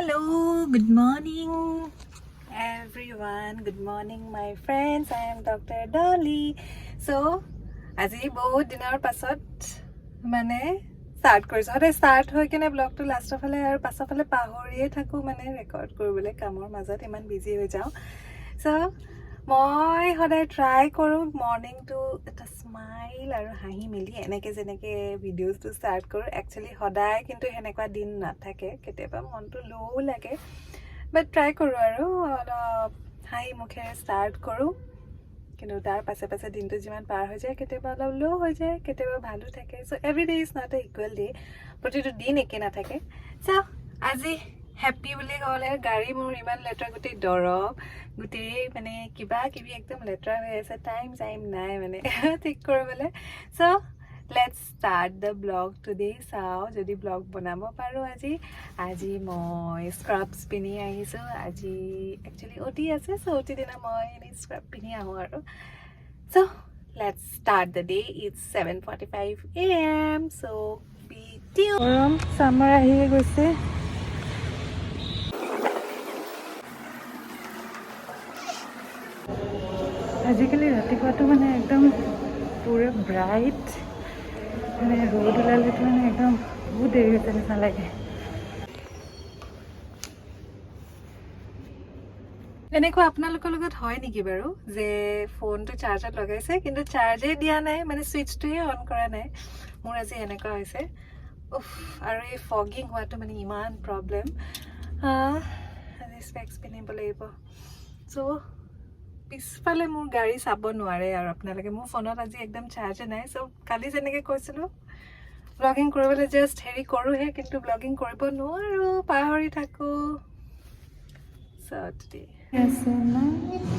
Hello, good morning everyone. Good morning, my friends. I am Dr. Dolly. So, আজি বহুত দিনৰ পাছত মানে ষ্টাৰ্ট কৰিছোঁ। সদায় ষ্টাৰ্ট হৈ কিনে ব্লগটো লাষ্টৰ ফালে আৰু পাছৰ ফালে পাহৰিয়ে থাকোঁ, মানে ৰেকৰ্ড কৰিবলৈ কামৰ মাজত ইমান বিজি হৈ যাওঁ। চ' মই সদায় ট্ৰাই কৰোঁ মৰ্ণিংটো এটা স্মাইল আৰু হাঁহি মেলি এনেকৈ যেনেকৈ ভিডিঅ'জটো ষ্টাৰ্ট কৰোঁ। একচুৱেলি সদায় কিন্তু সেনেকুৱা দিন নাথাকে, কেতিয়াবা মনটো ল'ও লাগে, বাট ট্ৰাই কৰোঁ আৰু অলপ হাঁহি মুখেৰে ষ্টাৰ্ট কৰোঁ। কিন্তু তাৰ পাছে পাছে দিনটো যিমান পাৰ হৈ যায়, কেতিয়াবা অলপ ল' হৈ যায়, কেতিয়াবা ভালো থাকে। So every day is not a equal day, প্ৰতিটো দিন একে নাথাকে। চ' আজি হেপ্পী বুলি ক'লে গাড়ী মোৰ ইমান লেতেৰা, গোটেই দৰৱ, গোটেই মানে কিবা কিবি একদম লেতেৰা হৈ আছে। টাইম চাইম নাই মানে ঠিক কৰিবলৈ। So let's start the vlog today. চাওঁ যদি ব্লগ বনাব পাৰোঁ আজি। আজি মই স্ক্ৰাবছ পিন্ধি আহিছোঁ। আজি একচুৱেলি অ'টি আছে, চ' অ'টি দিনা মই এনেই স্ক্ৰাব পিন্ধি আহোঁ আৰু। So let's start the day. It's 7:45 a.m., so be tuned. গৰম, ছামাৰ আহিয়ে গৈছে। আজিকালি ৰাতিপুৱাটো মানে একদম পূৰা ব্ৰাইট, মানে ৰ'দ ওলালেতো মানে একদম বহুত দেৰি হৈছে নিচিনা লাগে। এনেকুৱা আপোনালোকৰ লগত হয় নেকি বাৰু যে ফোনটো চাৰ্জত লগাইছে কিন্তু চাৰ্জেই দিয়া নাই, মানে ছুইচটোৱে অন কৰা নাই? মোৰ আজি এনেকুৱা হৈছে। উফ, আৰু এই ফগিং হোৱাটো মানে ইমান প্ৰব্লেম। আজি স্পেক্স পিন্ধিব লাগিব। চ' পিছফালে মোৰ গাড়ী চাব নোৱাৰে আৰু আপোনালোকে। মোৰ ফোনত আজি একদম চাৰ্জে নাই। চ' কালি যেনেকৈ কৈছিলোঁ, ব্লগিং কৰিবলৈ জাষ্ট হেৰি কৰোঁহে, কিন্তু ব্লগিং কৰিব নোৱাৰোঁ, পাহৰি থাকোঁ। চ' আছে নাইট,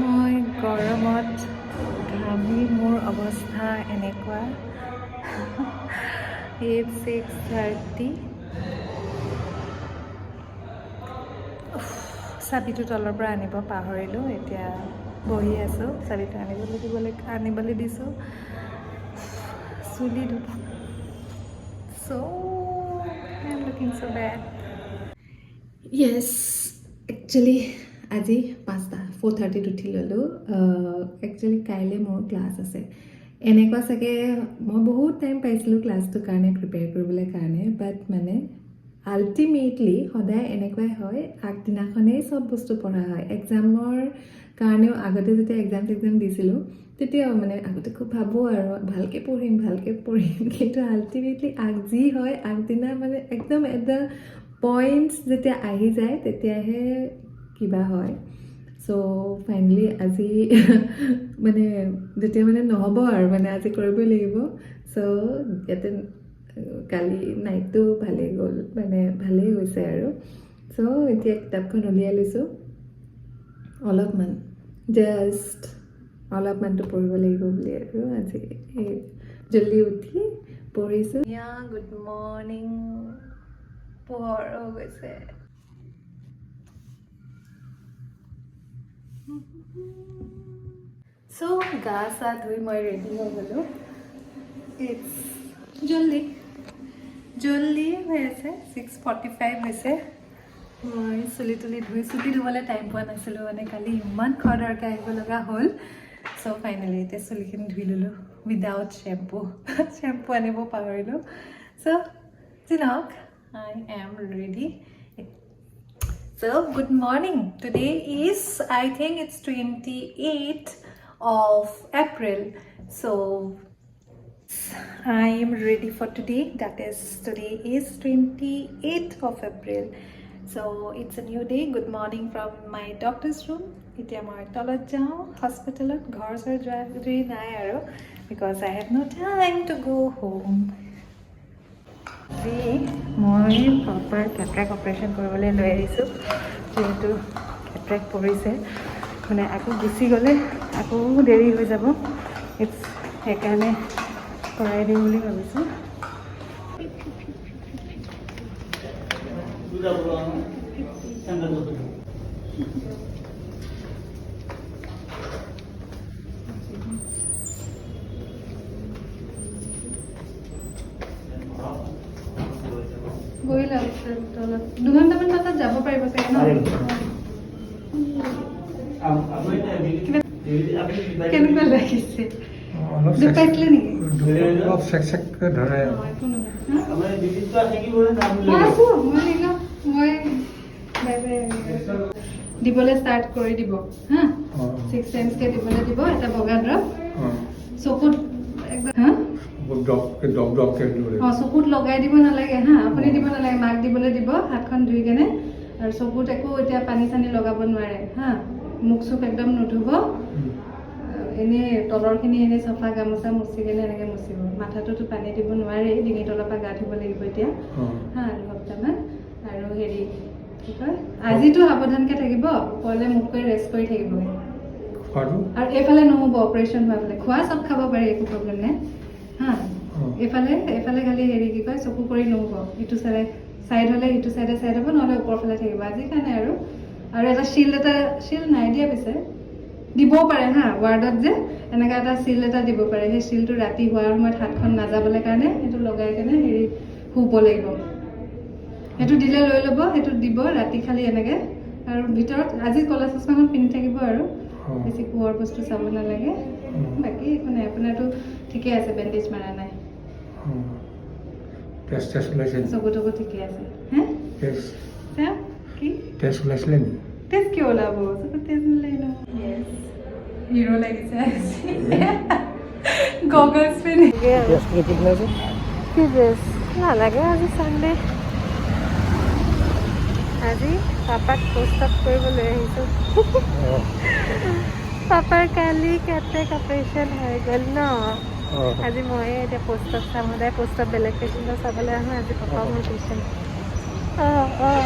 মই গৰমত ঘামি মোৰ অৱস্থা এনেকুৱা। It's 6:30। চাবিটো তলৰ পৰা আনিব পাহৰিলোঁ। এতিয়া বহি আছোঁ, চাবিটো আনিবলৈ দিবলৈ আনিবলৈ দিছোঁ। চুলি ধু। So I am looking so bad. Yes, actually আজি 5টা, 4:30ত উঠি ল'লোঁ। একচুৱেলি কাইলৈ মোৰ ক্লাছ আছে। এনেকুৱা চাগে মই বহুত টাইম পাইছিলোঁ ক্লাছটোৰ কাৰণে প্ৰিপেয়াৰ কৰিবলৈ কাৰণে, বাট মানে আল্টিমেটলি সদায় এনেকুৱাই হয়, আগদিনাখনেই চব বস্তু পঢ়া হয়। এক্সামৰ কাৰণেও আগতে যেতিয়া এক্সাম চেক্সাম দিছিলোঁ, তেতিয়াও মানে আগতে খুব ভাবোঁ আৰু ভালকৈ পঢ়িম, ভালকৈ পঢ়িম, কিন্তু আল্টিমেটলি যি হয় আগদিনা মানে একদম এট the points যেতিয়া আহি যায়, তেতিয়াহে কিবা হয়। চ' ফাইনেলি আজি মানে যেতিয়া মানে নহ'ব আৰু মানে আজি কৰিবই লাগিব। চ' ইয়াতে কালি নাইটটো ভালেই গ'ল, মানে ভালেই হৈছে আৰু। চ' এতিয়া কিতাপখন উলিয়াই লৈছোঁ, অলপমান জাষ্ট অলপমানটো পঢ়িব লাগিব বুলি আৰু আজি এই জল্দি উঠি পঢ়িছোঁ। গুড মৰ্ণিং, পোহৰ হৈ গৈছে। চ' গা চা ধুই মই ৰেডি হৈ গ'লোঁ। It's জল্দি জল্দি হৈ আছে, 6:45 হৈছে। মই চুলি তুলি ধুই, চুলি ধুবলৈ টাইম পোৱা নাছিলোঁ, মানে কালি ইমান খৰধৰকৈ আহিব লগা হ'ল। চ' ফাইনেলি এতিয়া চুলিখিনি ধুই ল'লোঁ উইদাউট শ্বেম্পু। শ্বেম্পু আনিব পাহৰিলোঁ। চ' যি নহওক, I am ready. So, good morning. Today is, I think it's 28th of April. So, I am ready for today. That is, today is 28th of April. So, it's a new day. Good morning from my doctor's room. এতিয়া মই তলত যাওঁ হস্পিটেলত, ঘৰ চৰ যোৱা দেৰি নাই আৰু, because I have no time to go home. আজি মই প্ৰপাৰ কেট্ৰেক অপাৰেশ্যন কৰিবলৈ লৈ আহিছোঁ, যিহেতু কেট্ৰেক পৰিছে। মানে আকৌ গুচি গ'লে আকৌ দেৰি হৈ যাব, it's সেইকাৰণে কৰাই দিম বুলি ভাবিছোঁ। বহি লওক তলত। 2 ঘণ্টামান পাছত যাব পাৰিব চাগে ন? পাৰিব। কেনেকুৱা লাগিছে? অলপ দুখ পাইছিলে নেকি? অলপ চেক চেককৈ ধৰে। অ, একো নহয়, হা? মই আছো, মই নিলো, মই বাই বাই। দিবলৈ ষ্টাৰ্ট কৰি দিব, হা। 6 টাইমছকে দিবলৈ দিব এটা বগা ড্ৰপ চকুত একদম, হা। ডপ ডপ ডপকৈ দিব লাগিব। অঁ, চকুত লগাই দিব নালাগে, হা। আপুনি দিব নালাগে, মাক দিবলৈ দিব, হাতখন ধুই কেনে। আৰু চকুত একো এতিয়া পানী চানী লগাব নোৱাৰে, হা। মুখ চুখ একদম নুধুব। এনেই তলৰখিনি এনেই চফা গামোচা মুচি কেনে এনেকৈ মুচিব। মাথাটোতো পানী দিব নোৱাৰেই, ডিঙিৰ তলৰ পৰা গা ধুব লাগিব এতিয়া, হা, 2 সপ্তাহমান। আৰু হেৰি কি কয়, আজিতো সাৱধানকৈ থাকিব, ওপৰলৈ মুখ কৰি ৰেষ্ট কৰি থাকিবগৈ। খোৱাটো? আৰু এইফালে নহ'ব, অপাৰেশ্যন হোৱা ফালে। খোৱা চব খাব পাৰি, একো প্ৰব্লেম নাই, হা। এইফালে খালি হেৰি কি কয়, চকু কৰি নহ'ব। ইটো চাইডে চাইড হ'লে ইটো চাইডে চাইড হ'ব, নহ'লে ওপৰ ফালে থাকিব আজিৰ কাৰণে। আৰু এটা চিল্ড, এটা চিল্ড নাই দিয়া পিছে, দিবও পাৰে, হা। ৱাৰ্ডত যে এনেকুৱা এটা চিল্ড এটা দিব পাৰে, সেই চিল্ডটো ৰাতি হোৱাৰ সময়ত হাতখন নাযাবলৈ কাৰণে সেইটো লগাই কেনে হেৰি শুব লাগিব। সেইটো দিলে লৈ ল'ব, সেইটো দিব ৰাতি খালি এনেকৈ। আৰু ভিতৰত আজি ক'লা চশমাখন পিন্ধি থাকিব আৰু বেছি পোহৰ বস্তু চাব নালাগে। বাকী একো নাই, আপোনাৰতো ঠিকে আছে, বেণ্ডেজ মাৰা নাই। তেজ তেজ ওলাইছে নেকি? চকু তকু ঠিকে আছে, হে। তেজ? চাওঁ কি? তেজ ওলাইছিলে নেকি? তেজ কিয় ওলাব? চকুত তেজ নোলাই ন। হিৰ' লাগিছে আজি গগলছ পিন্ধি। কি ড্ৰেছ নালাগে, আজি চানডে। আজি পাপাক পোষ্ট অপ কৰিব লৈ আহিছোঁ। পাপাৰ কালি কেটেৰেক্ট অপাৰেশ্যন হৈ গ'ল ন। আজি ময়ে এতিয়া পোষ্ট অপ চাম। সদায় পোষ্ট অপ বেলেগ পেচেণ্টক চাবলৈ আহোঁ, আজি পাপা মোৰ পেচেণ্ট। অঁ অঁ